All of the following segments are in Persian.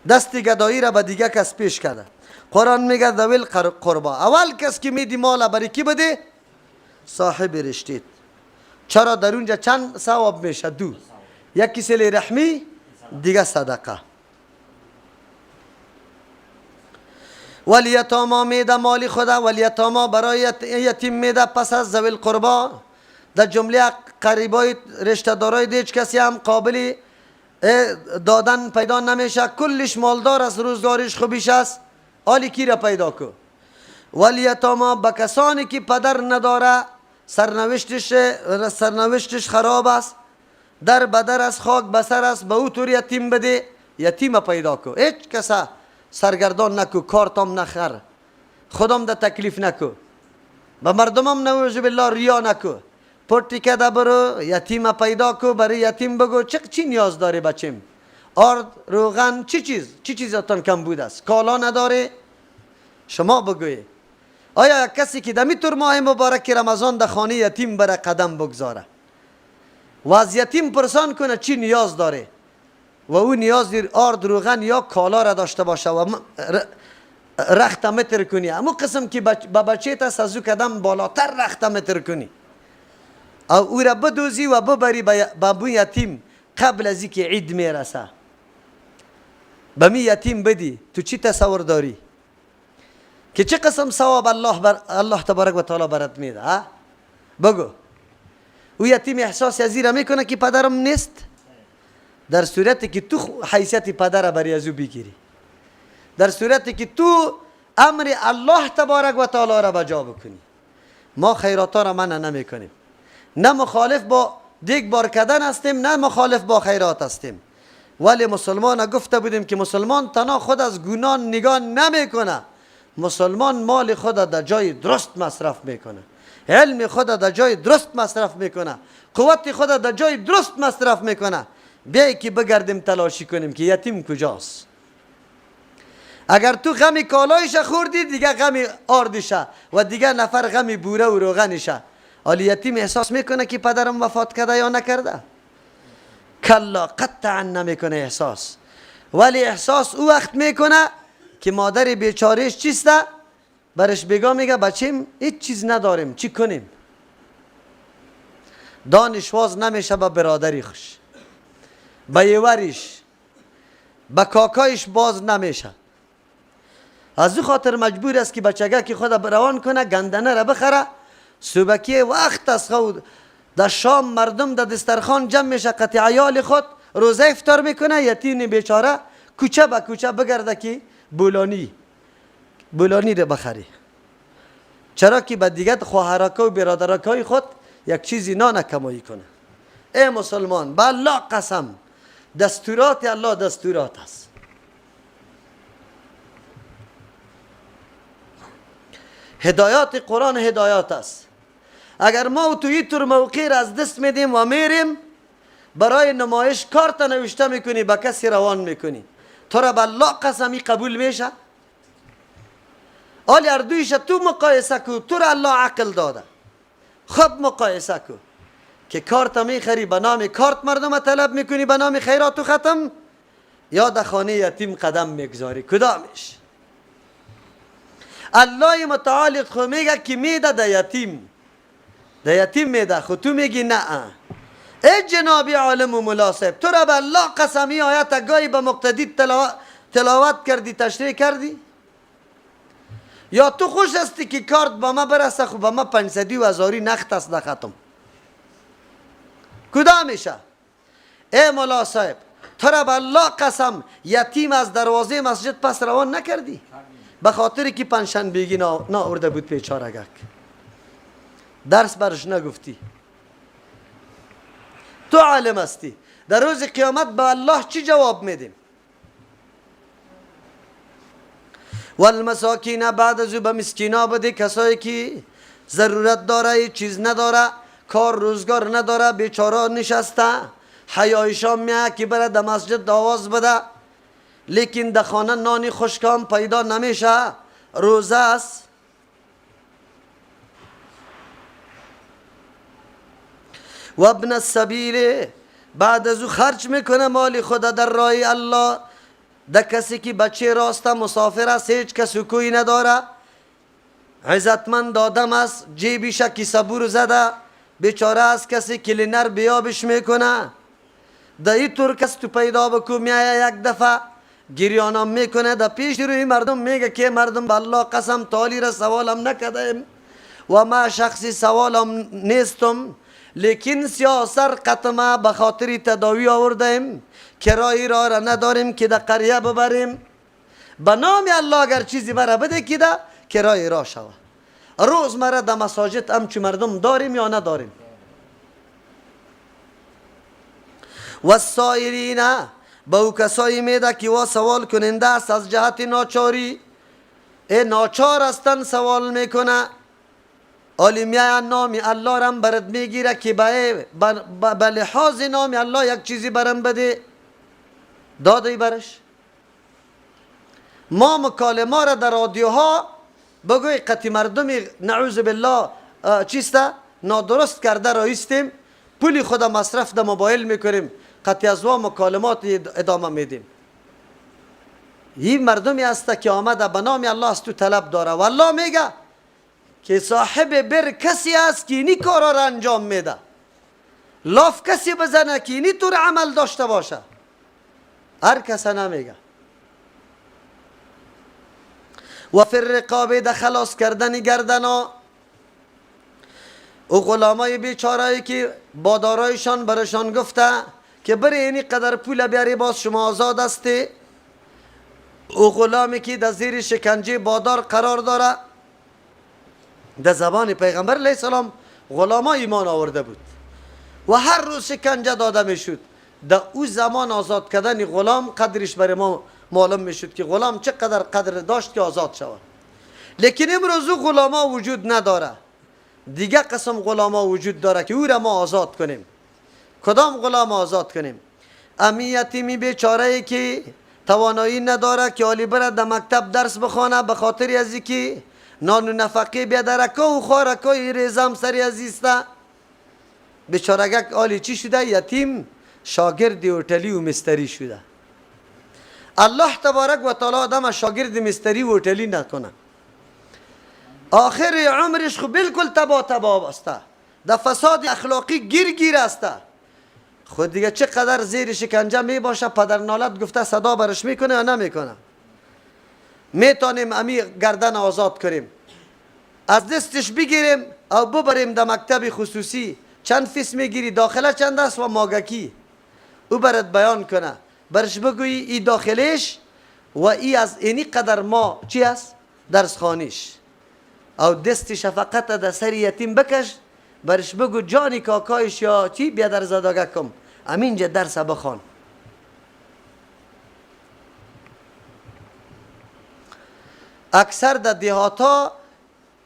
دست گدایی را به دیگه کس پیش کرده. قرآن میگه ذوی القربا، اول کس که میدی مال برای کی بده؟ صاحب رشتید. چرا در اونجا چند ثواب میشه؟ دو، یکی صله رحمی، دیگه صدقه. والیتاما میده مال خدا، والیتاما برای یتیم میده پس از ذوی القربا. در جمله قریبای رشته دارای هیچ کسی هم قابل دادن پیدا نمیشه، کلش مالدار است، روزگارش خوبیش است، آلی کی را پیدا کو؟ والیتاما به کسانی که پدر نداره، سرنوشتش خراب است، در بدر است، خاک بسر است، به او طور یتیم بده، یتیم پیدا کو. هیچ کس سرگردان نکو، کارتام نخر، خودم ده تکلیف نکو، به مردمم نعوذ بالله ریا نکو، پرتی کده برو یتیم پیدا کو، برای یتیم بگو چی نیاز داری بچیم؟ آرد، روغن، چی چیز، چی چیزاتان کم بود است، کالا نداره، شما بگوی. آیا کسی که دمی تور ماه مبارک رمضان در خانه یتیم بره قدم بگذاره و از یتیم پرسان کنه چی نیاز داره و او نیاز آرد، روغن یا کالا را داشته باشه و رخت متر کنی، امو قسم که به بچه تا از او قدم بالاتر رخت متر کنی او او را بدوزی و ببری به یتیم قبل از اینکه عید میرسه، به می یتیم بدی، تو چی تصور داری که چه قسم ثواب الله بر الله تبارک و تعالی برات میده؟ بگو. او یتیم احساس از این را میکنه که پدرم نیست، در صورتی که تو حیثیت پدر بری از او بگیری، در صورتی که تو امر الله تبارک و تعالی را بجا بکنی. ما خیرات را منع نمیکنیم، نه مخالف با دیگ بار کردن هستیم، نه مخالف با خیرات هستیم، ولی مسلمان گفته بودیم که مسلمان تنها خود از گناه نگاه نمیکنه، مسلمان مال خود در جای درست مصرف میکنه، علم خود در جای درست مصرف میکنه، قوت خود در جای درست مصرف میکنه. بیای که بگردیم تلاشی کنیم که یتیم کجاست. اگر تو غم کالایش خوردی، دیگه غم آردشه و دیگه نفر غم بوره و روغنشه. حالی یتیم احساس میکنه که پدرم وفات کرده یا نکرده؟ کلا، قطعا نمیکنه احساس. ولی احساس او وقت میکنه که مادر بیچارهش چیسته؟ برش بگا میگه بچیم هیچ چیز نداریم، چی کنیم؟ دانشواز نمیشه به برادری خوش، به یوریش، به کاکایش باز نمیشه. از او خاطر مجبور است که بچگه که خود روان کنه، گندنه را بخره، صبحکی وقت از خود در شام مردم در دسترخوان جمع میشه، قطع عیال خود روزه افطار میکنه، یتیم بیچاره کوچه به کوچه بگرده که بولانی را بخری، چرا که به دیگه خواهرکا و برادرکای خود یک چیزی نان کمایی کنه. ای مسلمان، به الله قسم، دستورات الله دستورات است. هدایات قرآن هدایات است. اگر ما تو این طور موقع را از دست میدیم و میریم برای نمایش کارت نوشته میکنی، به کسی روان میکنی، تو را به الله قسمی قبول میشه؟ آلی اردویش تو مقایسه کو، تو را الله عقل داده، خب مقایسه کو که کارت میخری به نام کارت مردم طلب میکنی، به نام خیرات و ختم، یا در خانه یتیم قدم میگذاری، کدامش؟ الله متعال خو میگه که میده ده یتیم، ده یتیم میده، خو تو میگی نه. ای جناب عالم و ملا صاحب، تو را به الله قسمی آیت گاهی به مقتدی تلاوت کردی، تشریح کردی؟ یا تو خوش هستی که کارت به ما برسه، خو به ما 500 و هزاری نخت است ختم، کدامشه؟ ای ملا صاحب، تو را به الله قسم یتیم از دروازه مسجد پس روان نکردی؟ به خاطر که پنجشنبگی ناورده بود بیچارگک، درس برش نگفتی. تو عالم هستی، در روز قیامت به الله چی جواب میدیم؟ والمساکین، بعد از او به مسکینا بده، کسایی که ضرورت داره، چیز نداره، کار روزگار نداره، بیچاره نشسته، حیایشان میه که بره در مسجد آواز بده، لیکن در خانه نانی خشکام پیدا نمیشه، روزه است. و ابن السبیل، بعد از او خرج میکنه مال خدا در راه الله. ده کسی که بچه راست مسافر است، هیچ کس کوی نداره، عزتمند آدم است، جیبش کیسه بور زده، بیچاره است، کسی کلینر بیابش میکنه. ده این طور کس تو پیدا بکو، میایه یک دفعه گریانم میکنه در پیش روی مردم، میگه که مردم به الله قسم تالی را سوالم نکردیم و ما شخصی سوالم نیستم، لیکن سیاسر قطمه به خاطر تداوی آوردیم، کرایی را را نداریم که در قریه ببریم. به نام الله اگر چیزی مرا بده که ده کرای را شوه. روز مرا در مساجد همچو مردم داریم یا نداریم؟ و السائلین، به او کسایی میده که وا سوال کننده است از جهت ناچاری، ای ناچار هستن سوال میکنه. عالمیه نام الله رم برد میگیره که به لحاظ نام الله یک چیزی برم بده، داده برش. ما مکالمه را در رادیوها بگوی قطی مردمی نعوذ بالله چیسته نادرست کرده رایستیم، پولی خود مصرف در موبایل میکنیم، قطی از وا مکالمات ادامه میدیم. این مردمی هست که آمده به نام الله از تو طلب داره و الله میگه که صاحب بر کسی است که اینی کارا را انجام میده، لاف کسی بزنه که اینی طور عمل داشته باشه، هر کس نمیگه. و فی الرقاب، ده خلاص کردن گردنا. او غلامای بیچارهایی که بادارایشان برشان گفته که بری اینی قدر پول بیاری باز شما آزاد هستی. او غلامی که در زیر شکنجه بادار قرار داره، در زبان پیغمبر علیه السلام غلاما ایمان آورده بود و هر روز شکنجه داده میشد. در او زمان آزاد کردن غلام قدرش برای ما معلوم میشد که غلام چقدر قدر داشت که آزاد شود. لیکن امروز او غلاما وجود نداره، دیگه قسم غلاما وجود داره که او را ما آزاد کنیم. کدام غلام آزاد کنیم؟ امی یتیمی بیچاره که توانایی نداره که آلی بره در مکتب درس بخوانه، به خاطر از که نان و نفقه بیادرکا و خارکای ریزم سری عزیزته، بیچارگک آلی چی شده؟ یتیم شاگرد هتلی و مستری شده. الله تبارک و تعالی آدم شاگرد مستری و هتلی نکنه. آخر عمرش خو بالکل تبا تبا است، در فساد اخلاقی گیر گیر است. خود دیگه چقدر زیر شکنجه می باشه، پدر نالت گفته صدا برش میکنه یا نمیکنه. میتونیم امی گردن آزاد کنیم، از دستش بگیریم او ببریم در مکتب خصوصی. چند فیس میگیری، داخله چند است و ماگکی، او برات بیان کنه، برش بگویی ای داخلش و ای از اینی قدر ما چی است درس خانیش. او دست شفقت در سر یتیم بکش، برش بگو جانی کاکایش یا چی بیا در زداگه کم، امینجا درس بخوان. اکثر در دیهاتا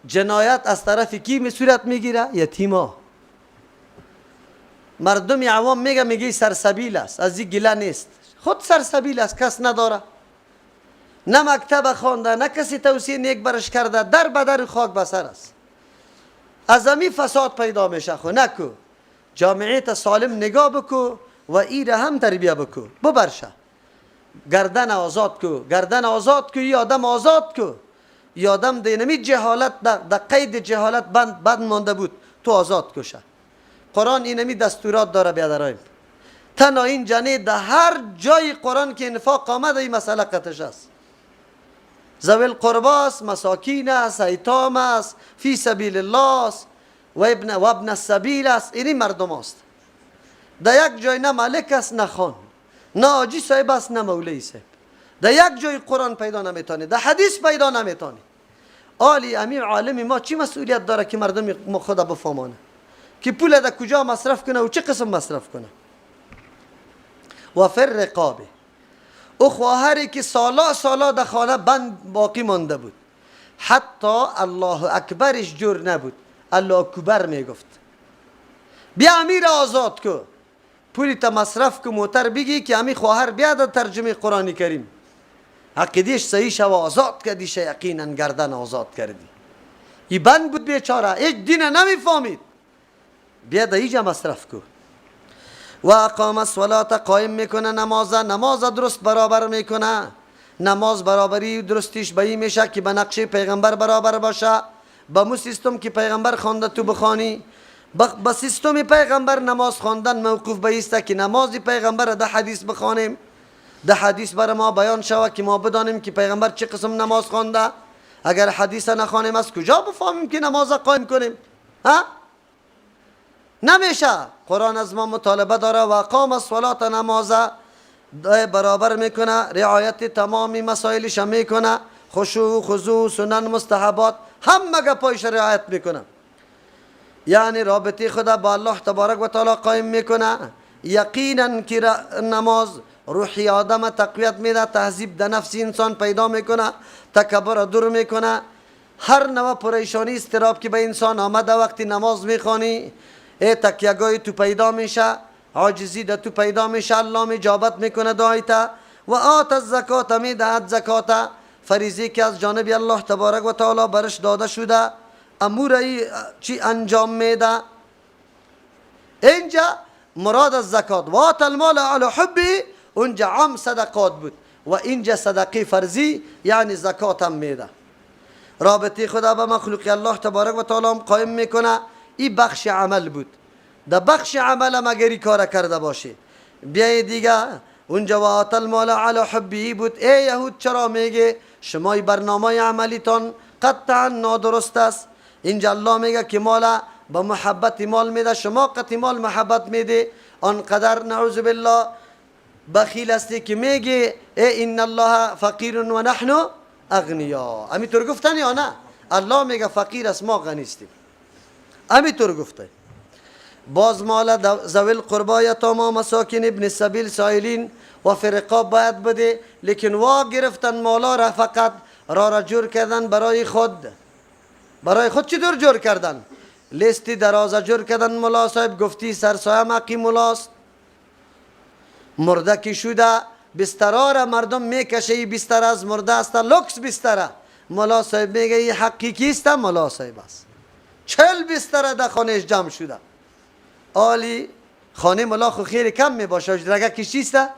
جنایت از طرف کی می صورت میگیره؟ یتیما. مردم عوام میگه میگه سرسبیل است، از این گله نیست، خود سرسبیل است، کس نداره، نه مکتب خوانده، نه کسی توصیه نیک برش کرده، در بدر خاک بسر است. از امی فساد پیدا میشه. خو نکو جامعه تا سالم نگاه بکو و ای را هم تربیه بکو، ببرشه گردن آزاد کو، گردن آزاد کو، ای آدم آزاد کو، ای آدم دینمی جهالت در قید جهالت بند مانده بود، تو آزاد کشه. قرآن اینمی دستورات داره بیادرایم. تنها این جنه در هر جای قرآن که انفاق آمده این مسئله قطش است. ذوی القربى است، مساکین است، ایتام است، فی سبیل الله است، و ابن السبیل است. اینی مردم است. در یک جای نه ملک است، نه خان، نه حاجی صاحب است، نه مولوی صاحب. در یک جای قرآن پیدا نمیتونه، در حدیث پیدا نمیتونه. آلی امیر عالم ما چی مسئولیت داره که مردم خدا بفهمانه که پول در کجا مصرف کنه و چه قسم مصرف کنه؟ و فر رقابه، او خواهری که سالا سالا در خانه بند باقی مانده بود، حتی الله اکبرش جور نبود، الله اکبر میگفت. بیا امیر آزاد کو، پولی تا مصرف کو، موتر بگی که امی خواهر بیا در ترجمه قرآن کریم عقیدهش صحیح شو، آزاد کردی، یقینا گردن آزاد کردی. ای بند بود بیچاره، هیچ دین نمیفهمید، بیا در اینجا مصرف کو. و اقام الصلاة قایم میکنه نماز، نماز درست برابر میکنه. نماز برابری درستیش به این میشه که به نقشه پیغمبر برابر باشه، به مو سیستم که پیغمبر خوانده تو بخوانی، به سیستم پیغمبر نماز خواندن موقوف به ایسته که نماز پیغمبر ده حدیث بخوانیم، ده حدیث بر ما بیان شوه که ما بدانیم که پیغمبر چه قسم نماز خوانده. اگر حدیث نخوانیم از کجا بفهمیم که نماز قایم کنیم؟ ها؟ نمیشه. قرآن از ما مطالبه داره و اقام الصلاة نماز برابر میکنه، رعایت تمام مسائلش میکنه، خشوع خضوع سنن مستحبات هم گپایش رعایت میکنه، یعنی رابطه خدا با الله تبارک و تعالی قایم میکنه. یقینا که نماز روحی آدم تقویت میده، تهذیب در نفس انسان پیدا میکنه، تکبر دور میکنه، هر نوع پریشانی اضطراب که به انسان آمده وقتی نماز میخوانی ای تکیه‌گاه تو پیدا میشه، عاجزی در تو پیدا میشه، الله اجابت میکنه دعایت. و آت الزکات میدهد زکات، فریضه که از جانب الله تبارک و تعالی برش داده شده امور ای چی انجام میده. اینجا مراد از زکات و آت المال علی حبه، اونجا عام صدقات بود و اینجا صدقه فرضی یعنی زکات هم میده. رابطه خدا با مخلوق الله تبارک و تعالی هم قایم میکنه. این بخش عمل بود. در بخش عمل هم اگر این کار کرده باشه بیای دیگه اونجا و آت المال علی حبه بود. ای یهود چرا میگه شما برنامه عملیتان قطعا نادرست است؟ اینجا الله میگه که مال با محبت مال میده، شما قطع مال محبت میده، آنقدر نعوذ بالله بخیل هستی که میگه ای ان الله فقیر و نحن اغنیا. امی طور گفتن یا نه؟ الله میگه فقیر است ما غنی هستیم. امی طور گفته. باز مال ذوی القربا یتاما مساکین ابن السبیل سائلین و فرقا باید بده، لیکن وا گرفتن مالا را فقط را جور کردن برای خود. برای خود چطور جور کردن؟ لیستی درازه جور کردن. ملا صاحب گفتی سرسایه مقی ملاست، مرده که شده بسترا را مردم میکشه، ای بستر از مرده است، لکس بستره. ملا صاحب میگه ای حقی کیست؟ ملا صاحب است. 40 بستره در خانهش جمع شده. آلی خانه ملا خو خیلی کم میباشه، رگه کشیسته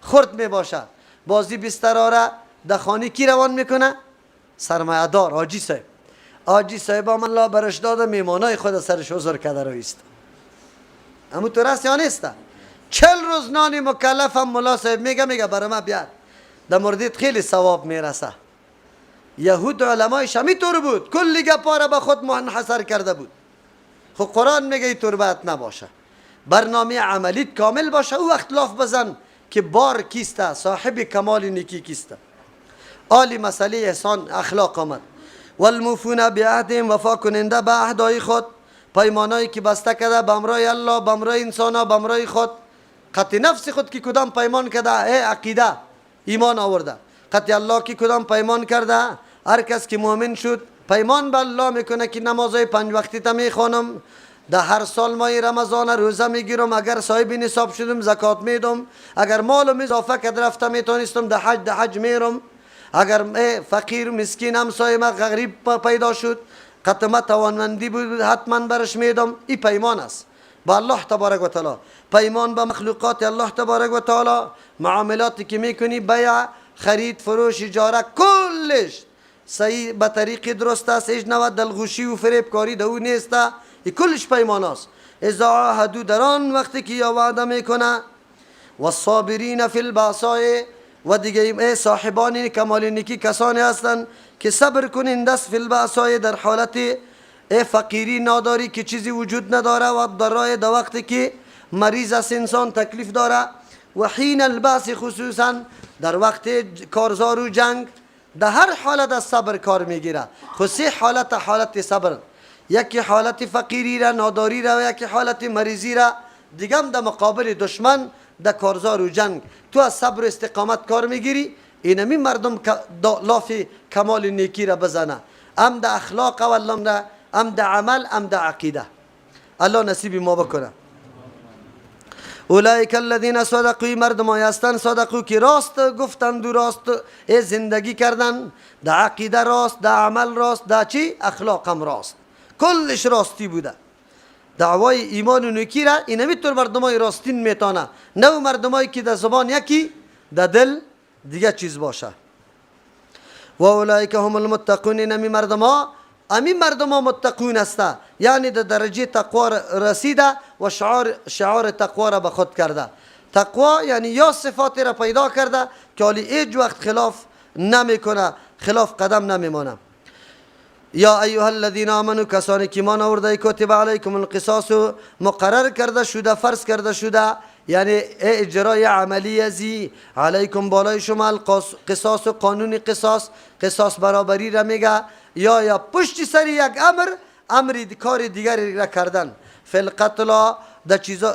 خرد میباشه. بازی بسترا را در خانه کی روان میکنه؟ سرمایه دار حاجی صاحب. حاجی صاحب هم الله برش داده میمانای خود سرش حضور کرده رویست. امو تو راست یا نیست؟ 40 روز نان مکلف هم ملا صاحب میگه برای ما بیار، در مردید خیلی ثواب میرسه. یهود علمایش همی طور بود، کلی گپا را به خود منحصر کرده بود. خب قرآن میگه این طور باید نباشه، برنامه عملیت کامل باشه. او اختلاف بزن که بار کیسته، صاحب کمال نیکی کیسته. عالی مسئله احسان اخلاق آمد. والموفون بعهدهم، وفا کننده به عهدهای خود، پیمانایی که بسته کرده به امرای الله، به امرای انسان ها، به امرای خود، قطع نفس خود که کدام پیمان کرده، ای عقیده ایمان آورده، قطع الله که کدام پیمان کرده. هر کس که مؤمن شد پیمان به الله میکنه که نمازهای 5 وقتی تا میخوانم، در هر سال ماه رمضان روزه میگیرم، اگر صاحب نصاب شدم زکات میدم، اگر مالم اضافه کرد رفته میتونستم در حج میرم، اگر فقیر مسکین همسایه ما غریب پیدا شد قطمه توانمندی بود حتما برش میدم. این پیمان است با الله تبارک و تعالی، پیمان با مخلوقات الله تبارک و تعالی. معاملاتی که میکنی، بیع، خرید، فروش، اجاره، کلش صحیح به طریق درست است، هیچ نوع دلغوشی و فریبکاری در او نیست. این کلش پیمان است. اذا عاهدوا، در آن وقتی که یا وعده میکنه، والصابرین فی البأساء، و دیگه صاحبان کمال نیکی کسانی هستند که صبر کنند است فی البأساء، در حالت فقیری ناداری که چیزی وجود نداره، و در راه در وقتی که مریض است انسان تکلیف داره، و حین البأس خصوصا در وقت کارزار و جنگ، در هر حالت از صبر کار میگیره. خو سه حالت حالت صبر، یکی حالت فقیری را، ناداری را، و یکی حالت مریضی را، دیگه هم در مقابل دشمن در کارزار و جنگ تو از صبر و استقامت کار میگیری. اینمی مردم لاف کمال نیکی را بزنه، هم در اخلاق اول، هم در عمل، هم در عقیده. الله نصیب ما بکنه. اولئک الذین صدقوا، مردم هستند صدقوا که راست گفتند و راست زندگی کردن، در عقیده راست، در عمل راست، در چی اخلاق هم راست، کلش راستی بوده. دعوای ایمان و نیکی را اینمی طور مردمای راستین میتانه، نه مردمایی که در زبان یکی در دل دیگه چیز باشه. و اولئک هم المتقون، اینمی مردما، امی مردما متقون است، یعنی در درجه تقوا رسیده و شعار تقوا را به خود کرده. تقوا یعنی یا صفاتی را پیدا کرده که حالی هیچ وقت خلاف نمیکنه، خلاف قدم نمیمانه. یا ایها الذین آمنوا، کسانی که ایمان آورده، کتب علیکم القصاص، مقرر کرده شده، فرض کرده شده، یعنی اجرای عملی ازی، علیکم بالای شما، القصاص قانون قصاص، قصاص برابری را میگه، یا پشت سر یک امر، امر کار دیگری را کردن. فی القتل،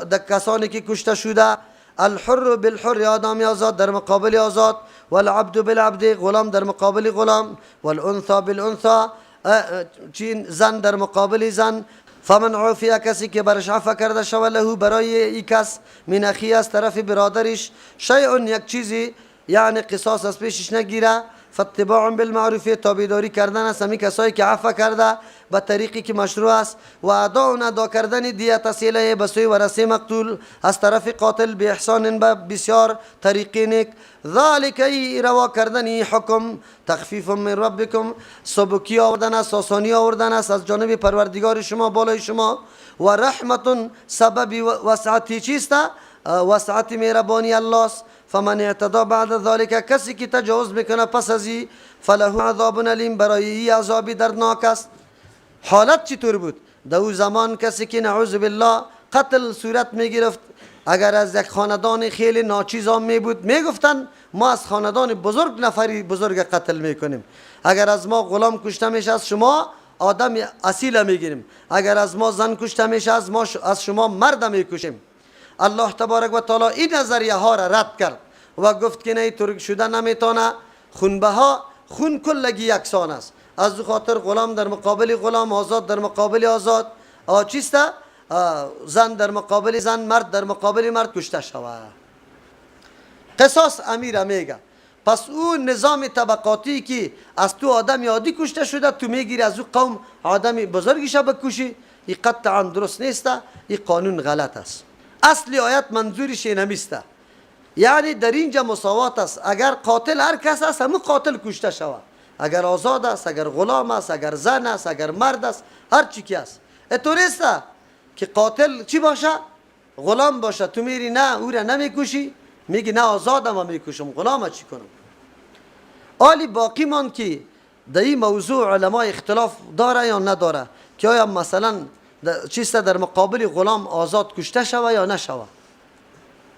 در کسانی که کشته شده، الحر بالحر، آدم آزاد در مقابل آزاد، والعبد بالعبد، غلام در مقابل غلام، والانثى بالانثى، چین زن در مقابل زن. فمن عفی، کسی که برش عفو کرده شود، له برای ای کس، من اخی از طرف برادرش، شیء یک چیزی، یعنی قصاص از پیشش نگیره، فاتباع بالمعروف، تابعداری کردن است همی کسایی که عفو کرده به طریقی که مشروع است، و ادا و ادا کردن دیت اصیله به سوی ورثه مقتول از طرف قاتل به احسان، به بسیار طریقی نیک. ذالک ای روا کردن ای حکم، تخفیف من ربکم، سبکی آوردن است، آسانی آوردن است از جانب پروردگار شما بالای شما، و رحمت، سبب وسعتی چیست؟ وسعت مهربانی الله است. فمن اعتدى بعد ذلك، کسی که تجاوز میکنه پس از ای، فله عذاب الیم، برای ای عذاب دردناک است. حالت چطور بود؟ در او زمان کسی که نعوذ بالله قتل صورت میگرفت، اگر از یک خاندان خیلی ناچیز هم می بود، میگفتن ما از خاندان بزرگ نفری بزرگ قتل میکنیم، اگر از ما غلام کشته میشه از شما آدم اصیل میگیریم، اگر از ما زن کشته میشه از ما از شما مرد میکشیم. الله تبارک و تعالی این نظریه ها را رد کرد و گفت که نه، ترک شده نمیتونه، خونبه ها خون کلگی یکسان است، از او خاطر غلام در مقابل غلام، آزاد در مقابل آزاد، چیست؟ زن در مقابل زن، مرد در مقابل مرد کشته شود. قصاص امیر میگه. پس او نظام طبقاتی که از تو آدم عادی کشته شده، تو میگیری از او قوم آدم بزرگیش بکشی، این قطعا درست نیست، این قانون غلط است. اصل آیت منظورش اینمیسته، یعنی در اینجا مساوات است، اگر قاتل هر کس است همون قاتل کشته شود، اگر آزاد است، اگر غلام است، اگر زن است، اگر مرد است، هر چی که است. اینطور است که قاتل چی باشه؟ غلام باشه، تو میری نه او را نمیکشی، میگی نه آزادم و میکشم، غلام چی کنم؟ آلی باقی ماند که در این موضوع علما اختلاف داره یا نداره که آیا مثلا چیست در مقابل غلام آزاد کشته شوه یا نشوه.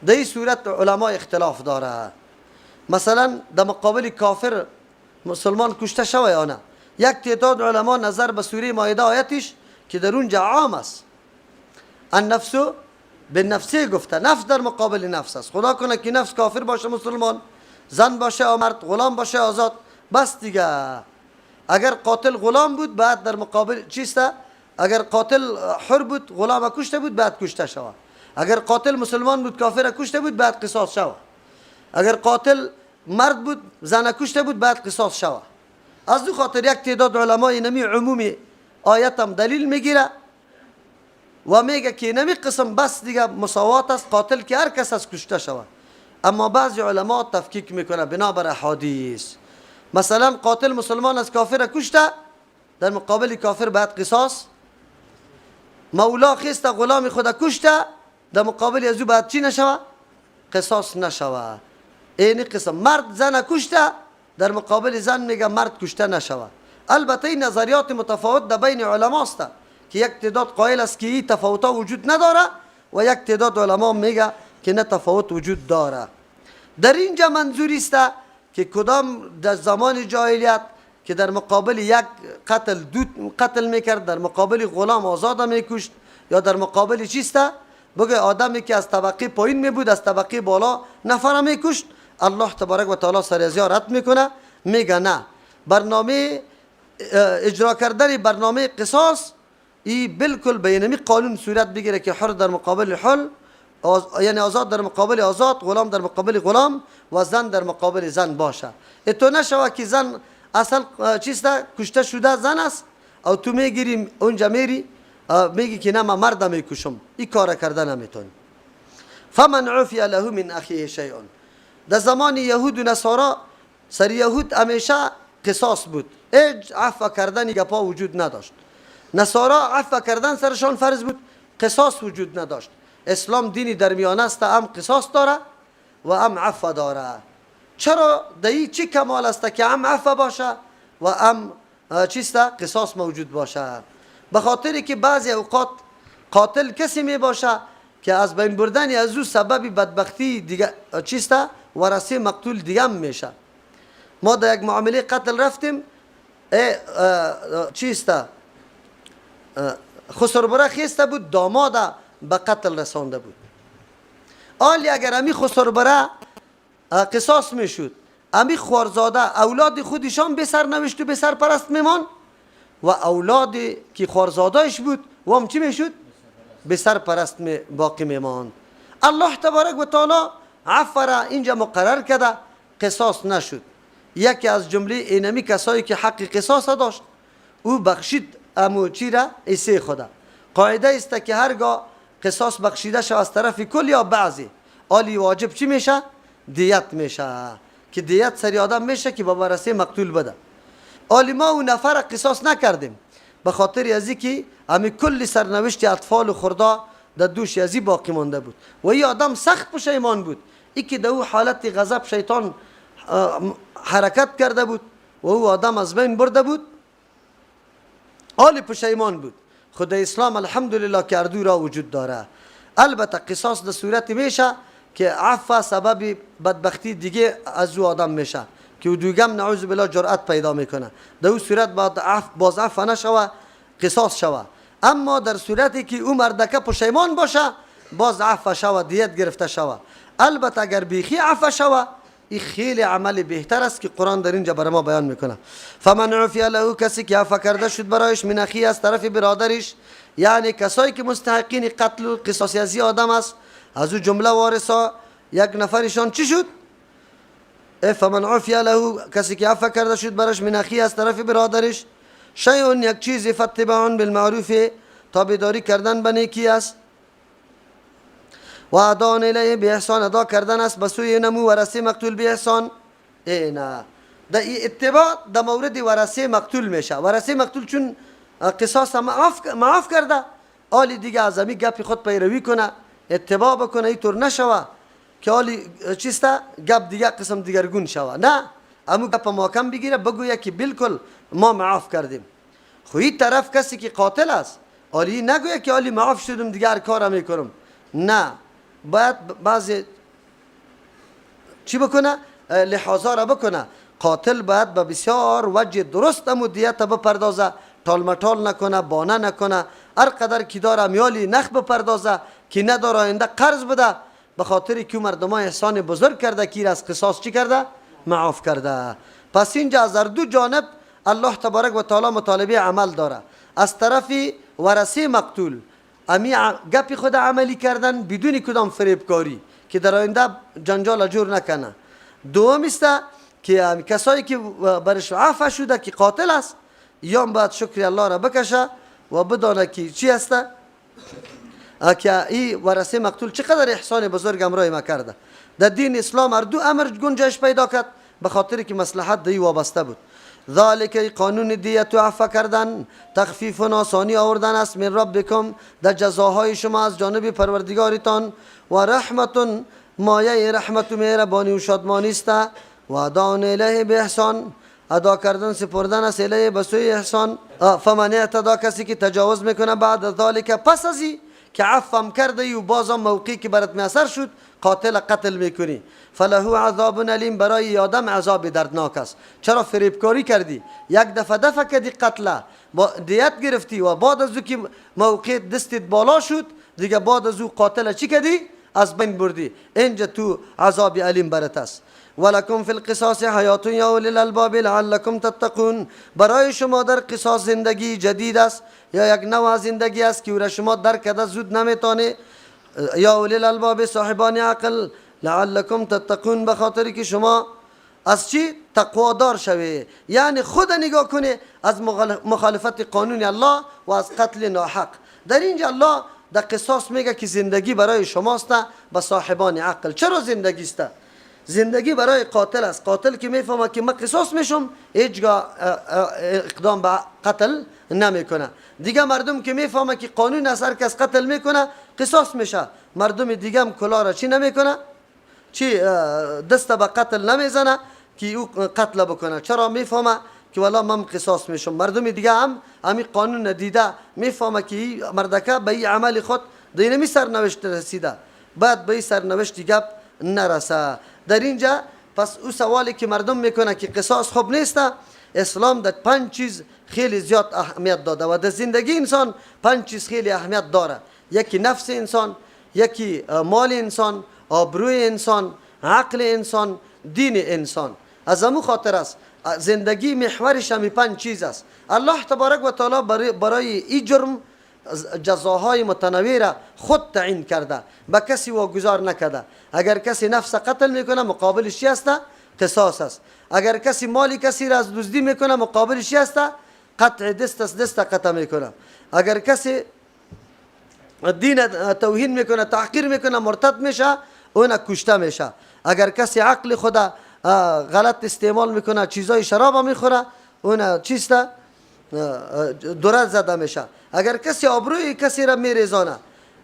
در این صورت علما اختلاف داره. مثلا در مقابل کافر مسلمان کشته شوه یا نه. یک تعداد علما نظر به سوره مائده آیتش که در اونجا عام است، النفس بالنفس گفته، نفس در مقابل نفس است. خدا کنه که نفس کافر باشه مسلمان، زن باشه یا مرد، غلام باشه آزاد، بس دیگه. اگر قاتل غلام بود بعد در مقابل چیست؟ اگر قاتل حر بود غلام کشته بود بعد کشته شود. اگر قاتل مسلمان بود کافر کشته بود بعد قصاص شود. اگر قاتل مرد بود زن کشته بود بعد قصاص شود. از دو خاطر یک تعداد علمای نمی عمومی آیتم دلیل میگیره و میگه که نمی قسم بس دیگه مساوات است، قاتل که هر کس از کشته شود. اما بعضی علما تفکیک میکنه بنابر احادیث. مثلا قاتل مسلمان از کافر کشته، در مقابل کافر باید قصاص. مولا خیسته غلام خود کشته، در مقابل از او باید چی نشوه؟ قصاص نشوه. این قسم مرد زن کشته، در مقابل زن میگه مرد کشته نشوه. البته این نظریات متفاوت در بین علما است که یک تعداد قائل است که این تفاوت وجود نداره و یک تعداد علما میگه که نه تفاوت وجود داره. در اینجا منظوری است که کدام در زمان جاهلیت که در مقابل یک قتل دو قتل میکرد، در مقابل غلام آزاد میکشت، یا در مقابل چیست بگه آدمی که از طبقه پایین می بود از طبقه بالا نفر میکشت. الله تبارک و تعالی سر از رد میکنه، میگه نه، برنامه اجرا کردن برنامه قصاص ای بالکل به اینمی قانون صورت بگیره که حر در مقابل حر، یعنی آزاد در مقابل آزاد، غلام در مقابل غلام و زن در مقابل زن باشه. اتو نشوه که زن اصل چیست کشته شده زن است او تو میگیری اونجا میری میگی که نه من مرد میکشم، این کار کرده نمیتونی. فمن عفی له من اخیه شیء. در زمان یهود و نصارا سر یهود همیشه قصاص بود، هیچ عفو کردن گپا وجود نداشت. نصارا عفو کردن سرشان فرض بود، قصاص وجود نداشت. اسلام دینی در میانه است، هم قصاص داره و هم عفو داره. چرا در چی کمال است که هم عفو باشه و هم چیست قصاص موجود باشه؟ به خاطری که بعضی اوقات قاتل کسی می باشه که از بین بردن از او سبب بدبختی دیگه چیست ورثه مقتول دیگه هم میشه. ما در یک معامله قتل رفتیم، چیست خسربره خیسته بود، داماد به قتل رسانده بود. آلی اگر امی خسربره قصاص میشد، امی خوارزاده اولاد خودشان به سر نوشت و به سرپرست میمان و اولاد که خوارزادهش بود و هم چی میشد؟ به سرپرست می باقی میمان. الله تبارک و تعالی عفو را اینجا مقرر کرده، قصاص نشد. یکی از جمله اینمی کسایی که حق قصاص داشت او بخشید امو چی را؟ ایسه خدا. قاعده است که هرگاه قصاص بخشیده شد از طرف کل یا بعضی، آلی واجب چی میشه؟ دیت میشه، که دیت سری آدم میشه که با ورثه مقتول بده. آلی ما او نفر قصاص نکردیم به خاطر از که امی کل سرنوشت اطفال و خردا در دوش ازی باقی مانده بود و این آدم سخت پشیمان بود. ای که در او حالت غضب شیطان حرکت کرده بود و او آدم از بین برده بود، آلی پشیمان بود. خود اسلام الحمدلله که اردو را وجود داره. البته قصاص در صورت میشه که عفو سبب بدبختی دیگه از او آدم میشه که او دیگه هم نعوذ بالله جرأت پیدا میکنه، در او صورت باید عفو باز عفو نشوه، قصاص شوه. اما در صورتی که او مردکه پشیمان باشه باز عفو شوه، دیت گرفته شوه. البته اگر بیخی عفو شوه این خیلی عمل بهتر است که قرآن در اینجا برای ما بیان میکنه. فمن عفی له، کسی که عفو کرده شد برایش، من اخی از طرف برادرش، یعنی کسایی که مستحقین قتل و قصاص از آدم است، از او جمله وارثا یک نفرشان چی شد؟ فمن عفی له، کسی که عفو کرده شد برایش، من اخی از طرف برادرش، شیء یک چیز، فاتباع بالمعروف، تابعداری کردن به نیکی است، و اداء الیه به احسان، ادا کردن است به سوی نمو ورثه مقتول به احسان. نه در اتباع در مورد ورثه مقتول میشه. ورثه مقتول چون قصاص معاف کرده، آلی دیگه از امی گپ خود پیروی کنه، اتباع بکنه، اینطور نشوه که آلی چیسته گپ دیگه قسم دیگرگون شوه، نه امو گپ محکم بگیره بگویه که بالکل ما معاف کردیم. خو این طرف کسی که قاتل است آلی نگویه که آلی معاف شدم دیگه هر کارم میکنم، نه، باید بعضی چی بکنه؟ لحاظا را بکنه. قاتل باید به بسیار وجه درست امو دیت بپردازه، تالمتال نکنه، بانه نکنه، هر قدر که داره میالی نخ بپردازه که نداره آینده قرض بده، به خاطر که مردم احسان بزرگ کرده که از قصاص چی کرده؟ معاف کرده. پس اینجا از هر دو جانب الله تبارک و تعالی مطالبه عمل داره. از طرف ورثه مقتول امی گپ خود عملی کردن بدون کدام فریبکاری که در آینده جنجال جور نکنه. دوم است که کسایی که برش عفو شده که قاتل است، یا باید شکر الله را بکشه و بدانه که چی است، که ای ورثه مقتول چقدر احسان بزرگ امرای ما کرده. در دین اسلام هر دو امر گنجایش پیدا کرد به خاطر که مصلحت دی وابسته بود. ذالک قانون دیت و عفو کردن تخفیف و آسانی آوردن است من ربکم، در جزاهای شما از جانب پروردگارتان، و رحمت مایه رحمت و مهربانی و شادمانی است، و اداء الیه به احسان، ادا کردن سپردن است الیه به سوی احسان. فمن اعتدا، کسی که تجاوز میکنه بعد ذالک، پس از که عفوم کرده و بازم موقعی که برات میسر شد قاتل قتل میکنی، فله عذاب الیم، برای آدم عذاب دردناک است. چرا فریبکاری کردی؟ یک دفعه دفعه کردی قتل، با دیت گرفتی و بعد از او که موقع دستت بالا شد دیگه بعد از او قاتل چی کردی؟ از بین بردی. اینجا تو عذاب الیم برات است. ولکم فی القصاص حیات یا اولی الالباب لعلکم تتقون، برای شما در قصاص زندگی جدید است یا یک نوع زندگی است که او را شما درک کرده زود نمیتونه. یا اولی الالباب، صاحبان عقل، لعلکم تتقون، به خاطر که شما از چی؟ تقوادار شوی، یعنی خود نگاه کنی از مخالفت قانون الله و از قتل ناحق. در اینجا الله در قصاص میگه که زندگی برای شماست به صاحبان عقل. چرا زندگی است؟ زندگی برای قاتل است. قاتل که میفهمه که من قصاص میشم هیچگاه اقدام به قتل نمیکنه. دیگه مردم که میفهمه که قانون از هر کس قتل میکنه قصاص میشه، مردم دیگه هم کلا را چی نمیکنه؟ چی دست به قتل نمیزنه که او قتل بکنه. چرا؟ میفهمه که والا من قصاص میشم. مردم دیگه هم همین قانون دیده میفهمه که مردکه به این عمل خود دینمی سرنوشت رسیده، بعد به این سرنوشت گپ نرسه. در اینجا پس او سوالی که مردم میکنه که قصاص خوب نیست، اسلام در پنج چیز خیلی زیاد اهمیت داده و در زندگی انسان پنج چیز خیلی اهمیت داره. یکی نفس انسان، یکی مال انسان، آبروی انسان، عقل انسان، دین انسان. از امو خاطر است زندگی محورش همی پنج چیز است. الله تبارک و تعالی برای این جرم جزاهای متنوع را خود تعیین کرده، به کسی واگذار نکرده. اگر کسی نفس قتل میکنه مقابلش چی است؟ قصاص است. اگر کسی مال کسی را از دزدی میکنه مقابلش چی است؟ قطع دست است، دست قطع میکنه. اگر کسی دین توهین میکنه، تحقیر میکنه، مرتد میشه، اون کشته میشه. اگر کسی عقل خود غلط استعمال میکنه، چیزای شراب میخوره، اون چیست؟ درد زده میشه. اگر کسی آبروی کسی را میریزانه،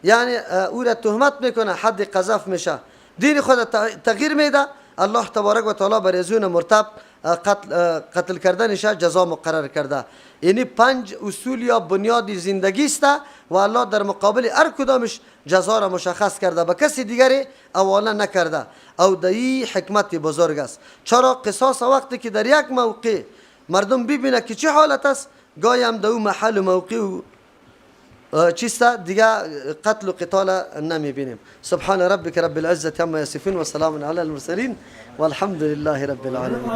یعنی او را تهمت میکنه، حد قذف میشه، دین خود تغییر میده، الله تبارک و تعالی بر ازون مرتب قتل کردنش جزا مقرر کرده. یعنی پنج اصول یا بنیاد زندگی است و الله در مقابل هر کدامش جزا را مشخص کرده، به کسی دیگری حواله نکرده. او دایی حکمت بزرگ است. چرا قصاص وقتی که در یک موقع مردم ببینه که چه حالت است، گاهی هم در او محل و موقع چیست دیگه قتل و قتال نمیبینیم. سبحان ربک رب العزة عما یصفون و سلام علی المرسلین والحمد لله رب العالمین.